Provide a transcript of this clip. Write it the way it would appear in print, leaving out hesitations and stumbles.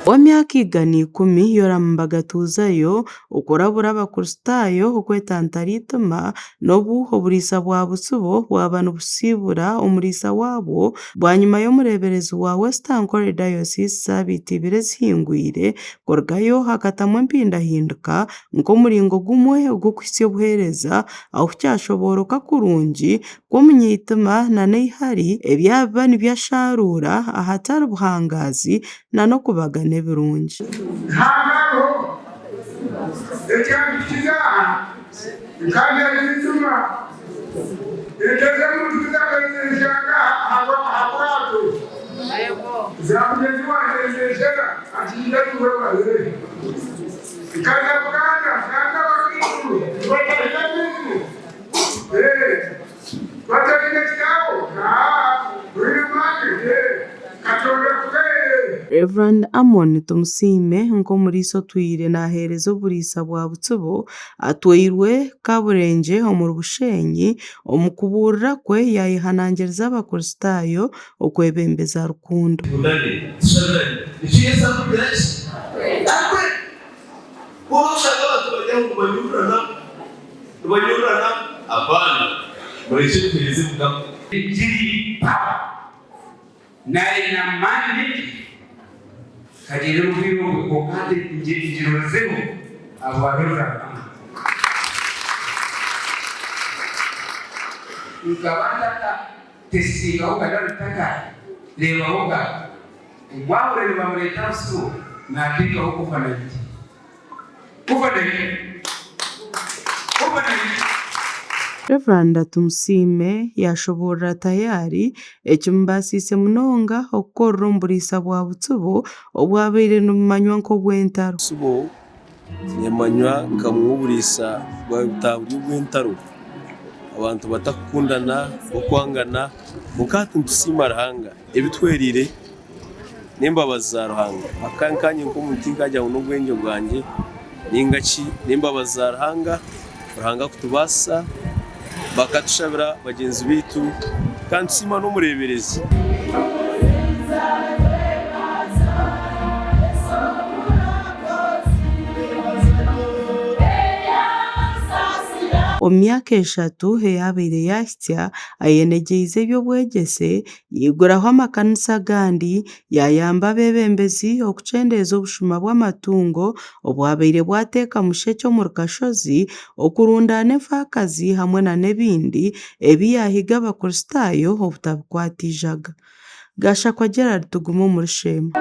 Ow'emyaka 110 Yoram Mbagatuuzayo okurabura Abakristaayo okwetantara eitima n'obu oburiisa bwa Butsibo bwaba nibusiibura omuriisa waabwo bwanyima y'omureeberezi wa West Ankole Diocese saabiiti ibiri ezihingwire kurugayo akatamu empindahinduka nk'omuringo gumwe ogw'okuhitsya obuheereza ahu kyashobooroka kurungi ku omunyaitima n'eihari ebyabiba nibyashaaruura ahatari buhangaazi n'okubagana ebirungi. Haba hariho ekyampikize aha, nkaija ninzuma ente z'omuntu tizaabaire nizeshanga aha bwato, za mugyenzi wangye nizeshera ati nyija niwebare. Nkaza Buganda nshanga abakaikuru nibatahire amaizi. Rev. Amon Tumusiime nk'omuriisa otwire naaheereza oburiisa bwa Butsibo atwairwe Kaburengye omuri Bushenyi, omu kubuurira kwe yaayehanangiriza Abakristaayo okwebembeza rukundo. Tukundane, tushabirane. Nikyo Yesu arikugira ki? Arikwenda. Ku orikushanga abantu bari aho nibanyururana, nibanyururana, apaana, murekye tuheereze Mukama. Engiri power nayenda mandate kagyende mubwire obwe kwonka hati ngirorizeho ahabwa Rev. Amon. Nkaba ntaka testingahoga nari ntaka reebahoga omwahure nibamureeta busibo nateekaho overnight. Overnight. Overnight. Rev. Tumusiime yaashoboorora Tayari ekimubaasiise munonga okukorera omu buriisa bwa Butsibo obwabaire nibumanywa nk'obw'entaro. Butsibo neemanywa nka bumwe oburiisa bwa buri obw'entaro, abantu batakukundana, okwangana kwonka hati nitusiima Ruhanga ebituhwereire n'embabazi za Ruhanga. Aka nkanye nk'omuntu tinkagira ngu n'obwengye bwangye ninga ki, n'embabazi za Ruhanga, Ruhanga kutubaasisa bakatushabira bagyenzi baitu kandi nitusiima n'omureeberezi. Omu myaka eshatu eyaabaire yaahitsya, ayenegyeize eby'obwegyese, yaiguraho amakanisa agandi, yaayamba abeebembezi okukyendeeza obushuma bw'amatungo obwabaire bwateeka mushekye omuri Kashozi, okurundaana efaakazi hamwe n'ebindi ebi yaahiga Abakristaayo obutabikwata eijaga. Gashakwa Gerald Tugume omuri Sheema.